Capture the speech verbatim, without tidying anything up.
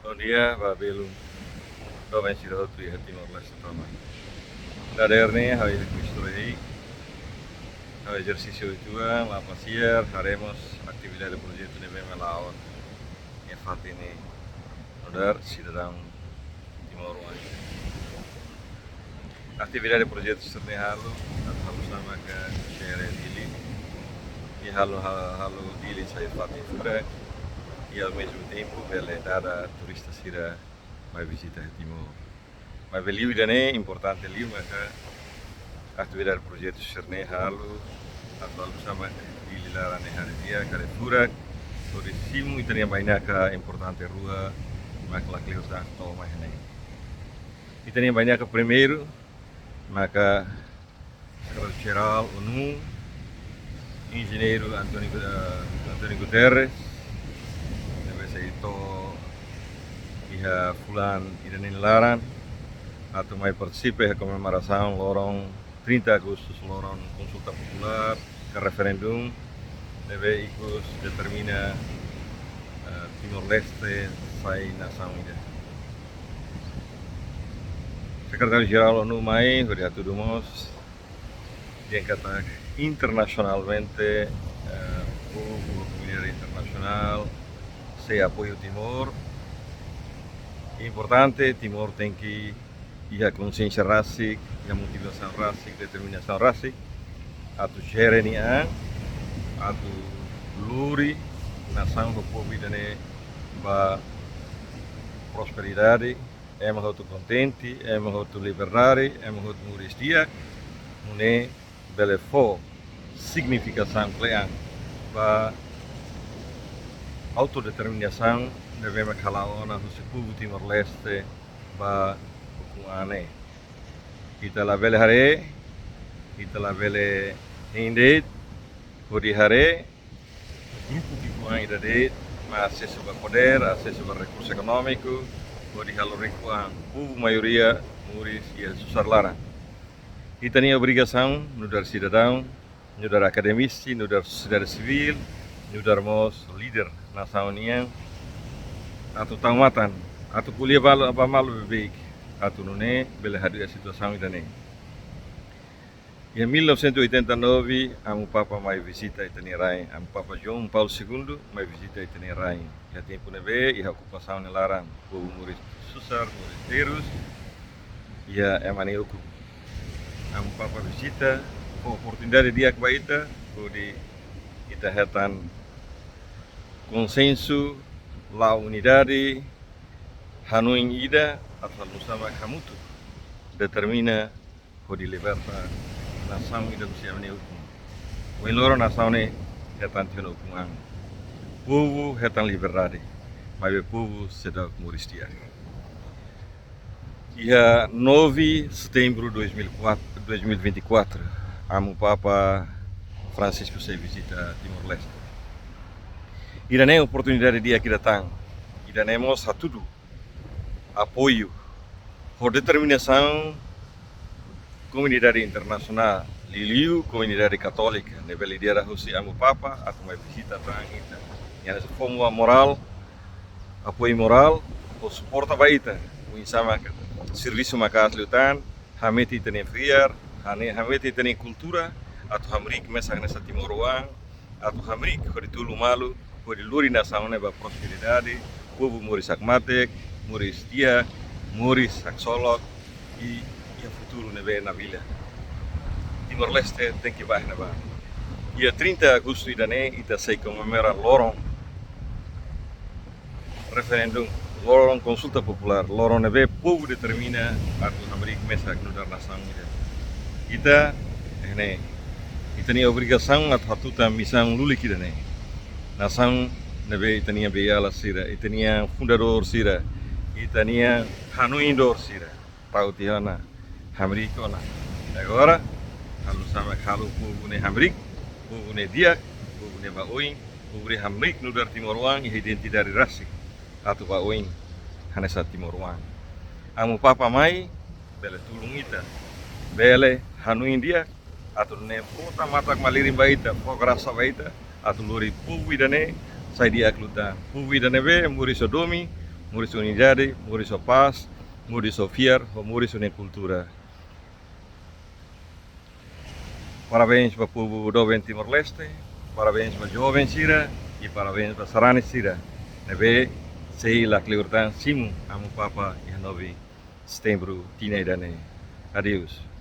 Bom dia ba belun doben sira hotu iha Timor-Leste tomak. Dadeer ne'e ha'u iha Cristo Rei, ha'u ezersísiu uitoan, la'o pasiar, haree mós atividade projetu ne'ebé mak la'o iha fatin ne'e nu'udar sidadaun timoroan. Atividade projetu sira-ne'e halo, atu halo sama ka sere Dili, i halo, halo, halo Dili sai fatin furak, i ao mesmo tempo bele dada turista sira mai vizita Timor. Maibé liu ida-ne'e importante liu maka atividade projetu sira-ne'e halo, atu halo sama Dili laran ne'e haree di'ak, haree furak, hodi simu ita-nia bainaka importante rua mak lakleur tan to'o mai ne'e. Ita-nia bainaka primeiru maka Sekretáriu Jerál ONU, Enjeñeiru António, eh, António Guterres, ne'ebé sei to'o iha fulan ida-ne'e nia laran, atu mai partisipa iha komemorasaun loron trinta Agustus, loron konsulta populár ka referendum, ne'ebé ikus determina, eh, Timor-Leste sai nasaun ida. Sekretáriu Jerál ONU mai hodi hatudu mós dehan katak internasionalmente, eh, povu, komunidade internasionál sei apoiu Timor. Importante, Timor tenke iha konsiénsia rasik, iha motivasaun rasik, determinasaun rasik atu jere nia an, atu lori nasaun ho povu ida-ne'e ba prosperidade, ema hotu kontente, ema hotu liberdade, ema hotu moris di'ak, nune'e bele fó signifikasaun kle'an ba autodeterminasaun ne'ebé mak hala'o ona husi povu Timor-Leste ba ukun an ne'e. Ita labele haree, ita labele hein de'it, hodi haree grupu ki'ikoan ida de'it mak asesu ba podér, asesu ba rekursu ekonómiku, hodi halo riku an, povu maioria moris iha susar laran. Ita-nia obrigasaun nu'udar sidadaun, nu'udar akademisi, nu'udar sosiedade sivíl, nu'udar mós líder nasaun nian, atu tau matan, atu ko'alia ba malu, ba malu beibeik, atu nune'e bele hadi'a situasaun ida-ne'e. Iha mil novecentos e oitenta e nove, Amu Papa mai vizita ita-nia rain, Amu Papa João Paulo segundo mai vizita ita-nia rain. Iha tempu ne'ebé, iha okupasaun nia laran, povu moris susar, moris terus, iha ema nia ukun. Amu Papa vizita, fó oportunidade di'ak ba ita, hodi ita hetan konsensu, la'o unidade, hanoin ida, atu halo sama hamutuk determina hodi liberta nasaun ida husi ema nia ukun. Ohin loron nasaun ne'e hetan tiha ona ukun an. Povu hetan liberdade, maibé povu seidauk moris di'ak. Iha nove de setembro dois mil e quatro, dois mil e vinte e quatro, Amu Papa Francisco sei vizita Timor-Leste. Ida-ne'e oportunidade di'ak ida tan. Ida-ne'e mós hatudu apoiu ho determinasaun komunidade internasionál, liuliu komunidade katólika, ne'ebé lidera husi Amu Papa, atu mai vizita tan ita. Nia hanesan fó morál, apoiu morál, ho suporta ba ita. Oinsá maka servisu maka'as liután, hametin ita-nia fiar, hane-, hametin ita-nia kultura, atu hamriik mesak hanesan timoroan, atu hamriik hodi tulun malu, hodi lori nasaun ne'e ba prosperidade, povu moris hakmatek, moris di'ak, moris haksolok, i iha futuru ne'ebé nabilan. Timor-Leste tenke bá iha ne'ebá. Iha trinta Agostu ida-ne'e, ita sei komemora loron referendum, loron konsulta populár, loron ne'ebé povu determina atu hamriik mesak nu'udar nasaun ida. Ita, eh, ne'e, ita-nia obrigasaun atu hatutan misaun lulik ida-ne'e. Nasaun ne'ebé ita-nia beiala sira, ita-nia fundadór sira, ita-nia hanoin-dór sira tau tiha ona, hamriik ona. Agora, halo sama halo povu ne'e hamriik, povu ne'e di'ak, povu ne'e bá oin, povu ne'e hamriik nu'udar timoroan iha identidade rasik atu bá oin hanesan timoroan. Amu Papa mai, bele tulun ita, bele hanoin di'ak, atu nune'e fó tan matak-malirin ba ita, fó grasa ba ita, atu lori povu ida-ne'e sai di'ak liután. Povu ida ne'ebé moris ho domin, Moris ho unidade, moris ho pás, moris ho fiar, ho moris ho nia kultura. Parabéns ba povu doben Timor-Leste, parabéns ba joven sira, i parabéns ba sarani sira ne'ebé sei lakleur tan simu Amu Papa iha nove Setembru tinan ida-ne'e. Adeus.